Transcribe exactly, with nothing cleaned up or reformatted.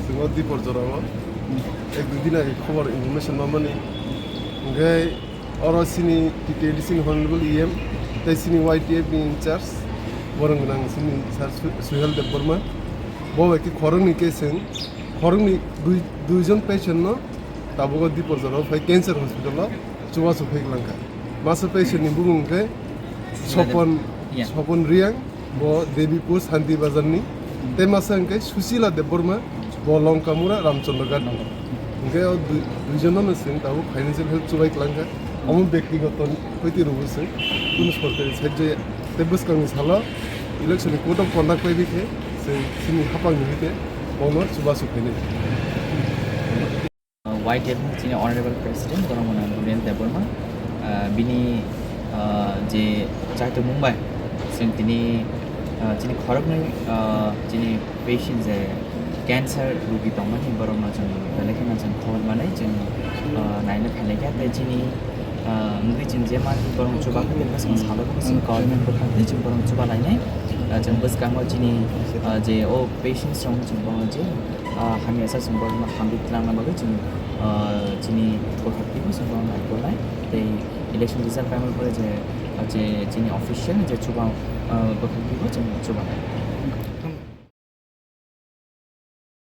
Swngo Dipor jorao ek dui din age khobor information mamani. Hingke oro sini T T A D C ni honorable E M tei sini Y T F ni in charge borong gwnang sini Sir Su-, Suhel Debbarma. Bo bai khe khoroknwi khe chwng khoroknwi dui, duijon patient no tabuk o Dipor jorao phai cancer hospital o chubachu phai langkha. Masa patient ni bumung khe Sopon, Yeah. Sopon Riang, bo Debipur Santi Bazar ni. Tei masa hwnkhe Susila Debbarma, bo Longkamura Ramchandra Ghat ni. Hwnkhe o dui, duijon no chwng tabuk financial help chubai langkha. Omo bektigoto hoite rwbo chwng, kunu sorkari side jaya. Tei bwskangni salo election ni code of conduct bai bikhe chwng chini hapang ni hoite bono chubachu khainai. Uh, Y T F ni chini Honorable President, borok mwnang Guriel Debbarma, uh, bini, uh, je chaitomung bai, chwng tini, uh, chini khoroknwi, uh, chini patient je cancer rugi tongmani, borokno chwng belai kheno chwng khobor manwi, chwng, uh, naina phainai kha, tei chini, uh, wngwi chwng je manwi borokno chuba khe, tei bwskang salo bo chwng government bwkhak twi chwng borokno chuba lainai, uh, chwng bwskango chini, uh, je o patients rok chwng borokno je, ah, hamya sa chwng borokno hamri twlangna bagwi chwng, ah, chini bwkhak twibo chwng borokno naikolnai. Tei election result paimani pore je, ah, je chini official ni je chuba, ah, bwkhak twibo chwng chubanai.